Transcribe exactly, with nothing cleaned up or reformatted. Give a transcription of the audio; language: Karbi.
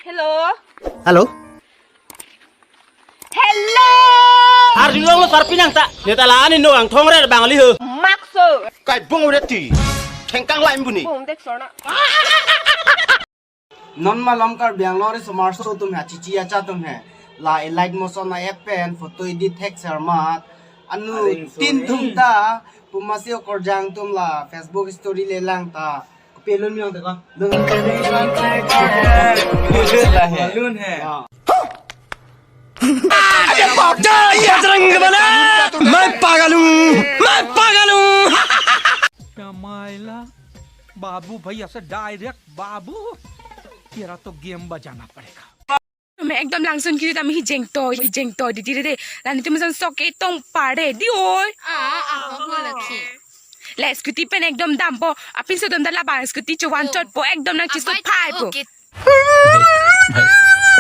Hello. Hello. Hello. Arjulong lo sarpi nang ta. Neta la ani no ang thongre bang ali ho. Makso. Kai bong udah ti. Thengkang lain buni. Bong dek sorna. Non malom Karbi Anglong ri somar so tum ha chichi acha tum he. La elite moson na app pen photo edit thek sermat. Anu tin thum ta pumasi okorjang tum la Facebook story le lang ta. Pelun yang teko. Pelun he. Pelun he. मैं पागल हूँ, मैं पागल हूँ। Kamaila, बाबू भैया से डायरेक्ट बाबू, तेरा तो गेम बजाना पड़ेगा। Tum ekdom langsun kiri tame hi jengto, hi jengto di tiri de. Lani tum san sok e tong pare di oi. Ah, ah, ah, ah. La scooty pen ekdom dampo. Apin so dam da labang scooty chuan chot po ekdom nang chiso phai po.